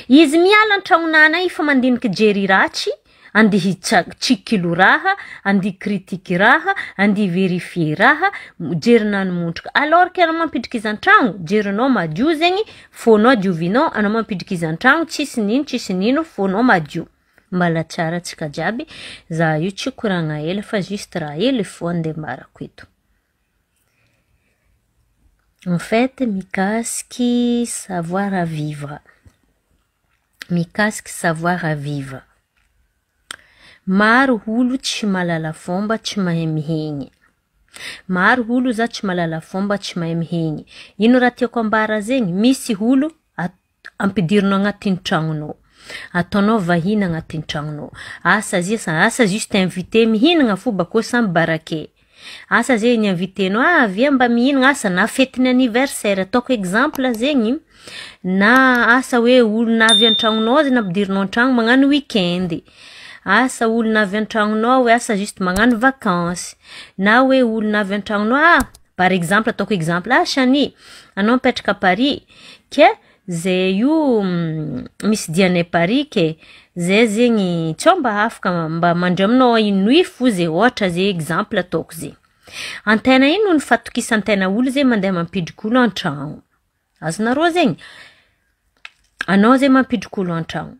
Izy miala an-tragnonany agny efa mandiniky jery ratsy, andeha hitsikilo raha, andeha critiquer raha, andeha vérifier raha, jerinany montraka. Alors que anao mampidriky izy an-tragno, jerinao madio zegny, fônao diovinao, anao mampidriky izy an-tragno, tsisy nino tsisy nino, fônao madio. Mbala tsara antsika jiaby, za io tsy koragna ela fa juste raha hely fô andeha ambarako eto. En fait, mikasiky savoir vivre, mikasiky savoir vivre. Maro olo tsy mahalala fomba, tsy mahay mihegny. Maro olo za tsy mahalala fomba, tsy mahay mihegny. Ino raha tiako ambara zegny? Misy olo ampidirinao agnatin'ny tragnonao, ataonao vahiny agnatin'ny tragnonao. Asa zia asa juste invité mihinagna fô bakô samy barake. Asa zegny invitenao, ah avia mba mihinagna, asa na fetin'ny anniversaire ataoko exemple zegny, na asa hoe olo navy an-tragnonao zay nampidirinao an-tragno magnano weekend, asa olo navy an-tragnonao hoe asa juste magnano vacance, na hoe olo navy an-tragnonao, ah par exemple ataoko exemple, ah Shani, anao mipetraka Paris, ke zay io misy dianay Paris ke zay zegny tsô mba afaka mba mandry aminao une nuit fo zay ôhatra zay exemple ataoko zay. Antena ino ny fatokisan-tena olo zay mandeha mampidriky olo an-tragno. Azonareo zegny? Anao zay mampidriky olo an-tragno.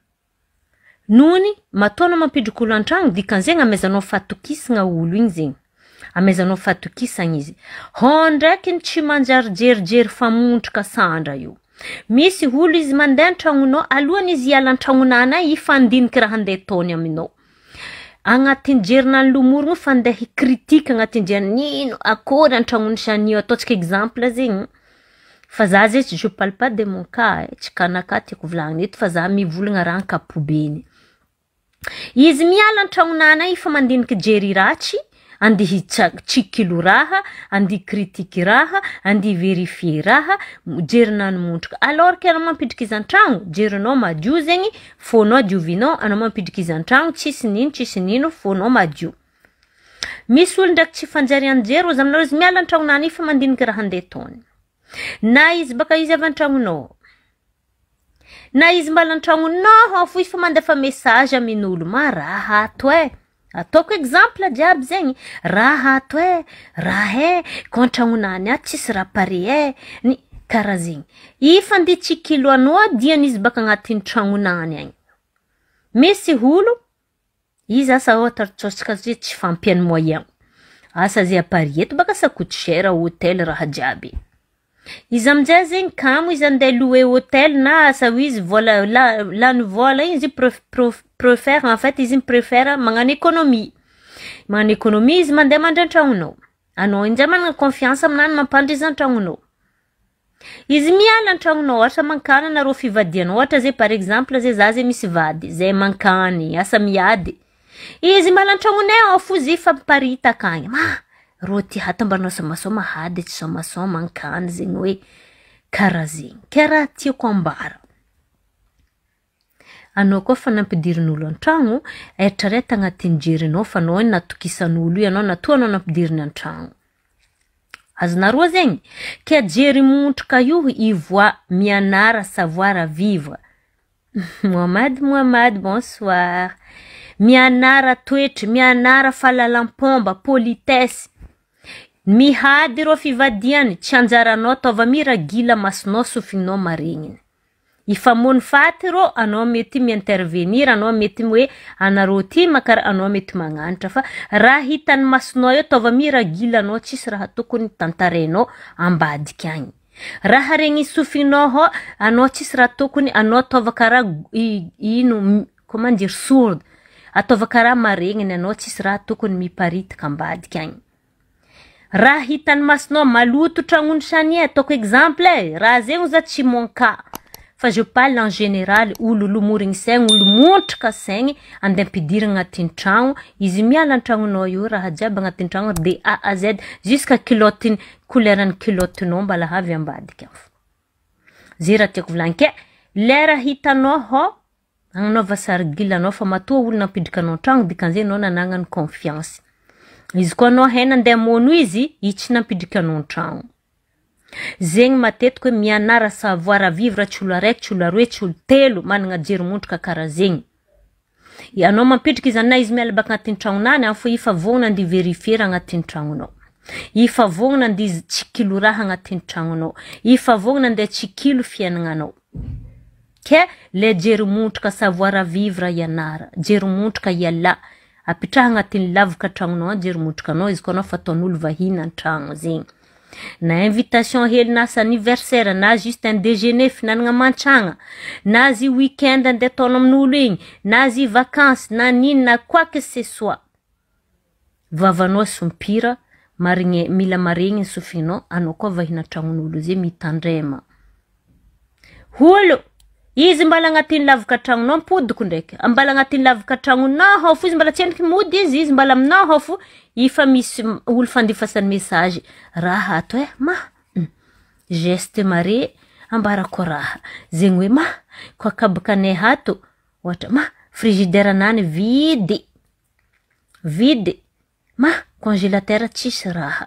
Nony matoa anao mampidriky olo an-tragno dikan'izegny amezanao fatokisagna olo igny zegny. Amezanao fatokisagna izy. Hô ndraiky tsy manjary jerijery famontrika sandra io. Misy olo izy mandeha an-tragnonao, alohany izy hiala an-tragnonany agny ifandiniky raha andeha ataony aminao. Agnatin'ny jerinany lomorogno fa andeha hicritique agnatin'ny jeriny ino akory an-tragnon'i Shani ataontsika exemple zegny. Fa za zay je parle pas de mon cas, tsy cas-nakahy tiako volagnina eto fa za mivolagna raha ankapobeny. Izy miala an-tragnonany agny efa mandiniky jery ratsy, andeha hitsikilo raha, andeha critiquer raha, andeha vérifier raha, jerinany montraka. Alors que anao mampidriky izy an-tragno, jerinao madio zegny, fônao diovinao, anao mampidriky izy an-tragno, tsisy nino tsisy nino, fônao madio. Misy olo ndraiky tsy fanjarian-jery ozy aminareo izy miala an-tragnonany efa mandiniky raha andeha ataony. Na izy baka izy avy an-tragnonao, na izy mbala an-tragnonao fo izy fa mandefa message amin'olo, ma raha ato e, ataoko exemple jiaby zegny, raha ato e, raha e, ko an-tragnonany ato tsisy raha pare e, ny karaha zegny. Ifa andeha tsikilo anao diany izy baka agnatin'ny tragnonany agny. Misy olo, izy asa ôhatra ataontsika hoe tsy fampian'ny moyen, asa zay à Paris eto baka ça coûte cher hôtel raha jiaby. Izy aminjay zegny kamo izy andeha louer hôtel na asa ho izy vola lany vola igny izy préfère en fait izy préfère magnano économie. Magnano économie izy mandeha mandry an-tragnonao. Anao injay manana confiance aminany mampandry izy an-tragnonao. Izy miala an-tragnonao ôhatra mankany anareo fivadianao, ôhatra zay par exemple zay za zay misy vady, zay mankany asa miady. Izy miala an-tragnonay ao fo izy fa miparitaka agny. Ma rô ty hato mba anao somasoma hady tsy somasoma ankany zegny hoe karaha zegny. Ke raha tiako ambara. Anao koa fa nampidirin'olo an-tragno, eritrereto agnatin'ny jerinao fa anao natokisan'olo io, anao natoa anao nampidiriny an-tragno. Azonareo zegny? Ke jery montraka io ivoa mianara savoir vivre. Mohamad Mohamad, bonsoir. Mianara toetry, mianara fahalalam-pomba, politesse. Mihady rô fivadiany, tsy anjaranao ataova miragila masonao sofinao maregniny. Ifamono faty rô, anao mety mi-intervenir, anao mety hoe anareo ty makara, anao mety magnanatra fa raha hitan'ny masonao eo ataova miragila anao tsisy raha tokony tantarainao ambadiky agny. Raha regny sofinao hô, anao tsisy raha tokony anao ataova karaha ino comment dire sourde, ataova karaha maregniny anao tsisy raha tokony miparitaka ambadiky agny. Raha hitan'ny masonao maloto tragnon'i Shani ataoko exemple e, raha zegny za tsy mon cas fa je parle en général, olo lomorigny saigny, olo montraka saigny andeha ampidirina agnatin'ny tragno, izy miala an-tragnonao io raha jiaby agnatin'ny tragno de A à Z jusqu'à culotte couleur'ny culottenao mbala avy ambadika fo. Zay raha tiako volagny ke lera hitanao hô agnanaova sarigila anao fa matoa olo nampidriky anao an-tragno dikan'izay anao nanagnany confiance. Izy koa anao hay nandeha hamono izy, izy tsy nampidriky anao an-tragno. Zegny matetiky hoe mianara savoir vivre, tsy olo araiky, tsy olo aroe, tsy olo telo managna jery montraka karaha zegny. Anao mampidriky izy na izy miala baka agnatin'ny tragnonany any fô ifa vognona andeha vérifier raha agnatin'ny tragnonao. Ifa vognona andeha tsikilo raha agnatin'ny tragnonao. Ifa vognona andeha tsikilo fiaignananao. Ke le jery montraka savoir vivre ianara, jery montraka iala. Apitraha agnatin'ny lavaka tragnonao any jery montraka anao izy koa anao fa ataon'olo vahiny an-tragno zegny. Na invitation hely na asa anniversaire na juste un déjeuner fihinanana mantragna, na zy week-end andeha ataonao amin'olo igny, na zy vacances na n'ino na quoi que ce soit. Vavanao sompira, marigny mila maregny ny sofinao, anao koa vahiny an-tragnon'olo zay mitandrema. Olo, izy mbala agnatin'ny lavaka tragnonao mipodiko ndraiky, mbala agnatin'ny lavaka tragnonao ao fo izy mbala tsy endriky mody izy, izy mbala aminao ao fo ifa misy olo fandefasany message raha ato e ma geste mare ambarako raha zegny hoe ma koa kabakanay ato ohatra ma frigidaire nany vide vide ma congélateur tsisy raha.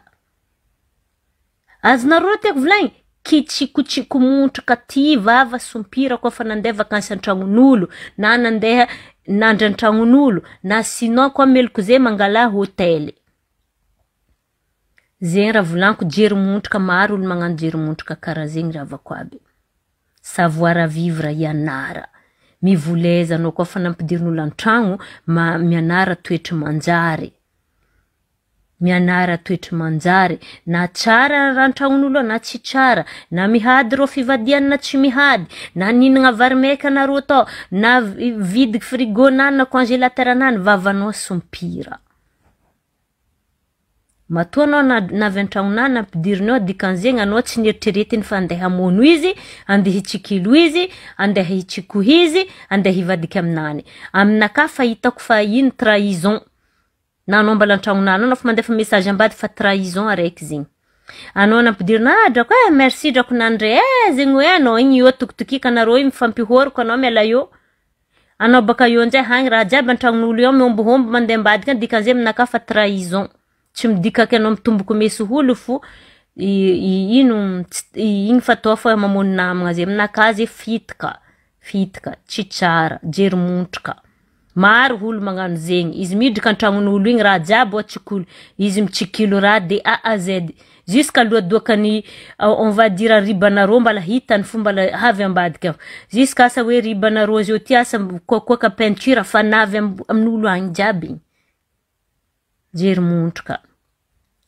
Azonareo tiako volagny kitsikotsiko montraka ty vava sompira koa fa nandeha vakansy an-tragnon'olo na nandeha nandry an-tragnon'olo na sinon koa meloko zay mangala hôtely. Zegny raha volaniko jery montraka, maro olo magnano jery montraka karaha zegny ravako aby. Savoir vivre ianara. Mivoleza anao koa fa nampidirin'olo an-tragno ma mianara toetry manjary. Mianara toetry manjary, na tsara raha an-tragnon'olo ao na tsy tsara, na mihady rô fivadiana na tsy mihady, na nihinagna vary maika anareo tao, na vidy frigo nany na congélateur nany, vavanao sompira. Matoa anao navy an-tragnonany nampidirinao dikan'izegny anao tsy nieritreretiny fa andeha hamono izy, andeha hitsikilo izy, andeha hitsiko izy, andeha hivadiky aminany. Aminakahy fa hitako fa ino trahison. Na anao mbala an-tragnonany anao fa mandefa message ambady fa trahison araiky zegny. Anao nampidirina ah drako e merci drako nandre e zegny hoe anao igny eo tokitokika anareo igny mifampihôroko anao miala eo. Anao baka eo anjay hagny raha jiaby an-tragnon'olo eo miombihomby mandeha ambadika any dikan'izay aminakahy fa trahison. Tsy midika ke anao mitomboko mesy olo fo ino igny fa atao fa mamono namagna zay aminakahy zay fitaka, fitaka tsy tsara, jery montraka. Maro olo magnano zegny, izy midriky an-tragnon'olo igny raha jiaby atsikolo, izy mitsikilo raha de A à Z jusqu'à loadoakany on va dire ribanareo mbala hitany fo mbala avy ambadika ao, jusqu'à asa hoe ribanareo zao ty asa koakoaka peinture fa navy amin'olo agny jiaby igny. Jery montraka.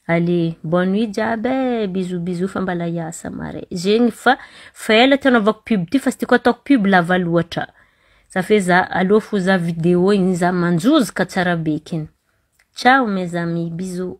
Allez, bonne nuit jiaby e, bisous bisous fa mbala hiasa mare. Zegny fa fa ela ty anaovako pub ty fa sy tiako ataoko pub lava loatra. Ça fait za aleo fo za vidéo igny za manjozaka tsara be kiny. Ciao mes amis, bisous.